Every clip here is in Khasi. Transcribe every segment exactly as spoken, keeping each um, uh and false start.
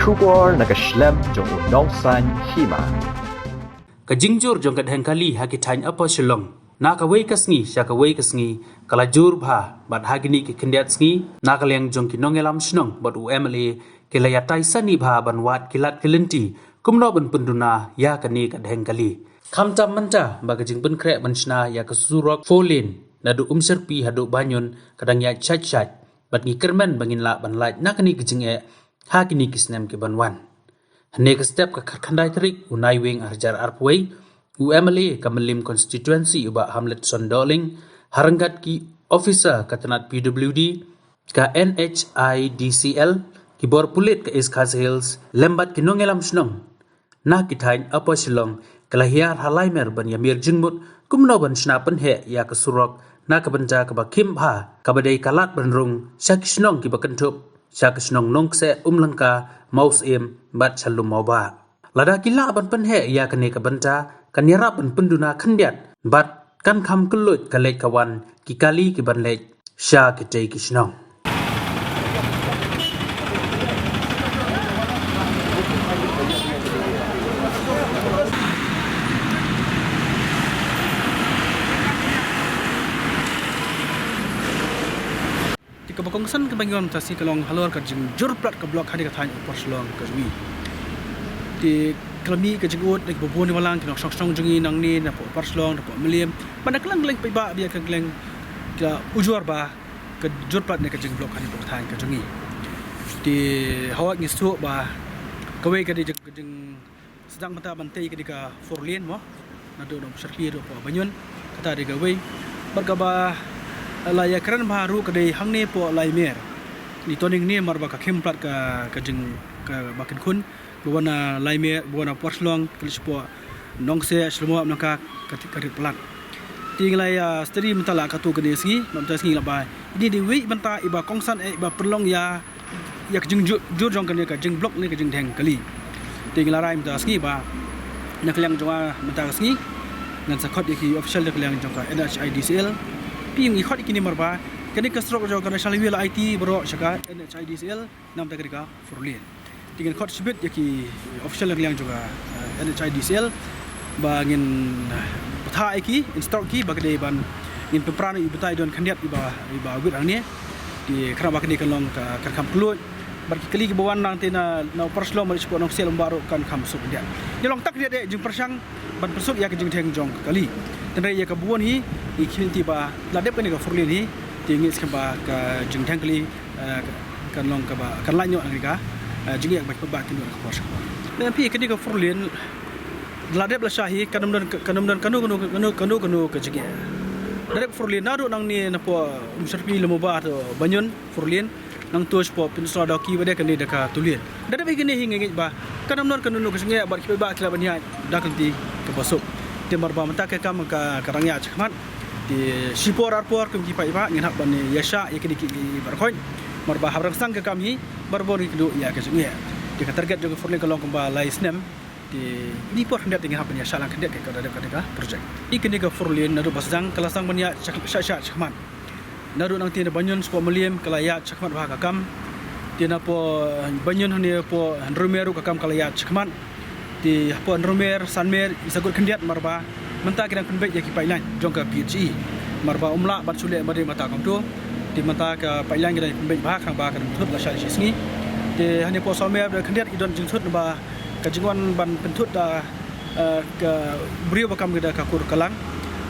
Khubor na ka shlem jong u nongsan hima. Ka jingjur jong ka dheng kali ha ki thaiñ Upper Shillong na kawei ka sngi sha kawei ka sngi ka la jur bha, bad ha kine ki khyndiat sngi na ka liang jong ki nongïalam shnong bad u M L A ki la ïatai sani bha ban wad ki lad ki lynti kumno ban pynduna ïa kane ka dheng kali. Khamtam mynta ba ka jingpynkhreh ban shna ïa ka surok four lane naduh Umsyrpi haduh Banyun ka dang ïaid shait shait, bad ngi kyrmen ba ngin lah ban lait na kane ka jingeh ha kine ki snem ki ban wan. Hynne ka step, ka khatkhyndai tarik u Naiwieng arhajar arphew wei, u M L A ka Mylliem constituency u Bah Hamletson Dohling, ha ryngkat ki officer ka tnat P W D, ka N H I D C L, ki bor pulit ka East Khasi Hills lem bad ki nongïalam shnong na ki thaiñ Upper Shillong, ka la hiar ha Laimer ban ïamir jingmut kumno ban shna pynheh ïa ka surok na ka bynta kaba khim bha, kaba dei ka lad ban rung sha ki shnong kiba kynthup sha ka shnong Nongkseh, Umlangka, Mawsiem bad sha Lum Mawbah. Lada ki lah ban pynheh ïa kane ka bynta, kan ïarap ban pynduna khyndiat bad kan kham kylluid ka leit ka wan ki kali ki ban leit sha kitei ki shnong. Te kaba kongsan kaba ngi wan mynta sngi ka long halor ka jingjur plat ka block ha kane ka thaiñ Upper Shillong ka jong ngi. Te ka la mih ka jingud na kiba bun kiba lang, ki nongshong shnong jong ngi nangne na poh Upper Shillong, na poh Mylliem, bad na kylleng kylleng paidbah ba ïa kylleng kylleng ka ujor ba ka jur plat ne ka jingblock ha kane ka thaiñ ka jong ngi. Te hooid, ngi sngewthuh ba kawei ka dei ka jing sdang mynta ban tei ka dei ka four lane mo, naduh Umsyrpi haduh poh Banyun, kata dei kawei. Bad kaba la ïakren bha ruh ka dei hangne poh Laimer. Ngi to ning ne mar ba ka khim plat ka, ka jing, kaba kynkhun, ba wan na Laimer, ba wan na Upper Shillong, ka leit sha poh Nongkseh, sha Lum Mawbah, nangta ka, ka rit palat. Te ngi la ïa study mynta la katto katne sngi, mynta sngi la ba ine dei iwei i bynta iba kongsan eh iba pynlong ïa ïa ka jingjur, jur jong kane ka jingblock ne ka jingdheng kali. Te ngi la rai mynta sngi ba na ka liang jong nga mynta ka sngi ngan sa khot ïa ki official na ka liang jong ka N H I D C L. Te ngi khot ïa kine mar ba kane ka surok jong ka National Highway la aiti baroh sha ka N H I D C L namar ka dei ka four lane. Te ngin khot shibit ïa ki official na ka liang jong ka, eh, N H I D C L ba ngin, eh, bthah ïa ki, instruct ki ba ka dei ban ngin pynpra ïa i bynta i don khyndiat iba, iba wit hangne. Te khnang ba kane kan long ka, kan kham kylluid. Bad ki kali kiba wan nangta na, na Upper Shillong, bad sha poh Nongkseh, Lum Mawbah ruh kan kham suk khyndiat. Ngi long tang khyndiat eh jingpyrshang ban pynsuk ïa ka jingdheng jong ka kali. Hynrei ïa kaba bun hi, ngi kyrmen te ba la dep kane ka four lane hi, te ngi skhem ba ka jingdheng kali, eh, kan long kaba, kan lait noh na ka, eh, jingeh kaba, kaba, kaba, kaba, kaba. Lada phi ïa kane ka four lane la dep lashai hi, kan ym don, kan ym don kano, kano, kano, kano, kano ka jingeh. La dep four lane naduh nangne na poh Umsyrpi, Lum Mawbah, to Banyun, four lane, nangta sha poh Peninsula Dawki ba dei kane da ka two lane. La dep ïa kane hi nga ngeit ba kan ym don kano, kano ka jingeh bad ki paidbah ki lah ban ïaid da ka lynti kaba suk. Te mar ba mynta ka kam ka, ka dang ïaid shakhmat. Te shipor arpor kum ki paidbah ngin hap ban ïa shah ïa kine ki, ki, ki baroh khoit. Mar ba haba dang sdang ka kam hi, barabor ngi kynduh ïa ka jingeh. Te ka target jong ka four lane ka long kumba lai snem. Te ine i por khyndiat te ngin hap ban ïa shah lang khyndiat ka, ka, ka, ka project. Ïa kane ka four lane naduh ba sdang ka la sdang ban ïaid shah, shah, shah, shakhmat. Naduh nangta na Banyun sha poh Mylliem ka la ïaid shakhmat bha ka kam. Te na poh Banyun hangne poh Hynriew Mer ruh ka kam ka la ïaid shakhmat. Te hapoh Hynriew Mer, Sanmer, i sa kut khyndiat mar ba mynta ki dang pynbeit ïa ki pipeline jong ka P H E. Mar ba ym lah ban shu leh ba dei mynta kumto. Te mynta ka pipeline ki dang pynbeit bha khnang ba kan thut lashai shi sngi. Te hangne poh Sawmer da khyndiat ki don jingthut ba ka jingwan ban pynthut da, eh, ka briew ba kam ki da ka kur ka lang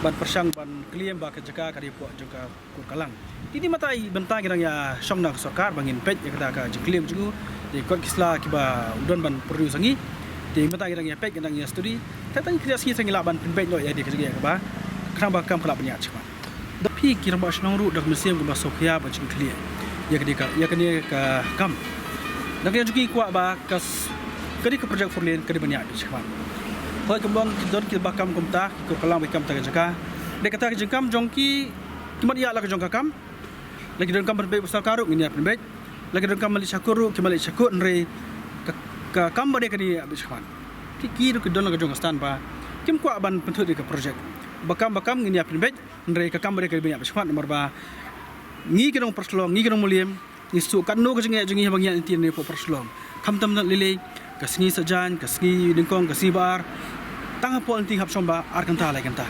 ban pyrshang ban claim ba ka jaka ka dei poh jong ka kur ka lang. Te ine mynta i bynta ngi dang ïa shong na ka sorkar ba ngin peit ïa kata ka jingclaim jong u. Te kot ki sla kiba u don ban produce ha ngi. Te mynta ngi dang ïa peit, ngi dang ïa study. Te tang khyndiat sngi sa ngi lah ban pynbeit noh ïa kane ka jingeh kaba khnang ba ka kam ka lah ban ïaid shakhmat. Da phi ki rangbah shnong ruh da ka mynsiem kaba sngewkhia ba jingkhlieh ïa kane ka, ïa kane ka kam. Da ka liang jong ngi kwah ba ka s-, kane ka project four lane ka dei ban ïaid shakhmat. Hooid, kumba ong ki don kiba kam kumta, ki kur ka lang ba ki kam ta ka jaka. Dei kata ka jingkam jong ki, ki mat ïa la ka jong ka kam. La ki donkam ban pynbeit ba sngewkha ruh ngin ïa pynbeit. La ki donkam ban leit sha kur ruh ki ban leit sha kur, hynrei ka, ka kam ba dei kane ïa beit shakhmat. Ki, ki ruh ki don la ka jong ka stand ba kim kwah ban pynthut ïa ka project. Ba kam ba kam ngin ïa pynbeit, hynrei ka kam ba dei kane ban ïa beit shakhmat namar ba ngi ki nong Upper Shillong, ngi ki nong Mylliem, ngi sngewthuh katno ka jingeh jong ngi haba ngi ïaid lynti na poh Upper Shillong. Khamtam na lili, ka sngi Saitjaiñ, ka sngi Nyngkong, ka sngi Ba-ar. Tang hapoh lynti hap shong ba ar kynta lai kynta.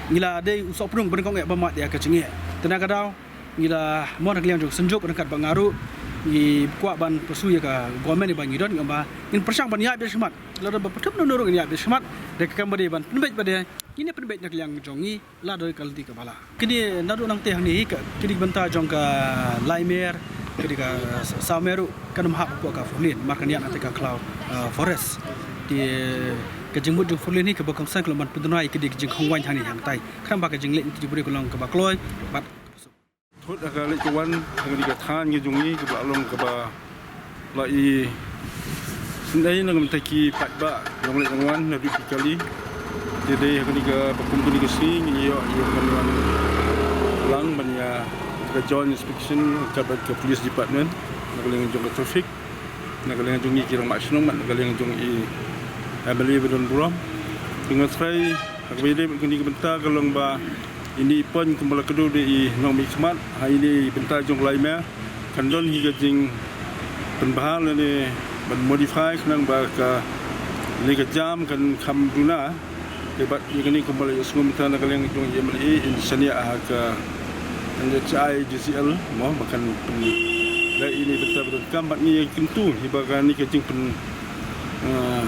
Ngi la dei u sohpnung ba nyngkong eh ba mad ïa ka jingeh. Te na ka daw ngi la mon ha ka liang jong ka Synjuk ryngkat bad nga ruh ngi kwah ban pyrshang ïa ka government ba ngi don, ïa ba ngin pyrshang ban ïaid beit shakhmat. Lada ba pathum na ruh ngin ïaid beit shakhmat. Da ka kam ba dei ban pynbeit ba dei ngin ïa pynbeit na ka liang jong ngi. La dei ka lynti kaba la. Kine naduh nangta hangne hi ka, kine ki bynta jong ka Laimer, kine ka Sawmer ruh kan ym hap hapoh ka four lane, mar kan ïaid nangta ka Khlaw, ah, Forest. Te ka jingmut jong four lane hi kaba kongsan ka long ban pynduna ïa kine ki jingkhongwaiñ hangne hangtai. Khnang ba ka jingleit lynti jong ki briew ka long kaba kloi bad thut ha ka leit ka wan ha kane ka thaiñ ka jong ngi kaba la long kaba la i sngewsih na ka bynta ki paidbah jong leit jong wan naduh ki kali. Te dei ha kane kaba kum kane ka sngi ngi ïoh ïa ka ban wan lang ban ïa ka joint inspection ka bad ka police department na ka liang jong ka traffic, na ka liang jong ngi ki rangbah shnong bad na ka liang jong i M L A ba don burom. Te nga trai ha kaba ïadei bad kane ka bynta ka long ba ine i point kumba la kdew da i nongmihkhmat ha ine i bynta jong Laimer kan don hi ka jingpynbha lane ban modify khnang ba kane ka jam kan kham duna. Te bad ïa kane kumba la ïohsngew mynta na ka liang jong i M L A in shaniah ha ka N H I D C L mo ba kan pyn da ine i bynta ba donkam bad ngi kyntu hi ba kane ka jingpyn, eh,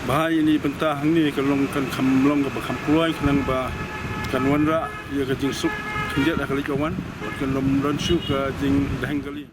bha ine i bynta hangne ka long kan kham long kaba kham kloi khnang ba kan wanrah ïa ka jingsuk khyndiat ha ka leit ka wan bad kan ym don shuh ka jingdheng kali.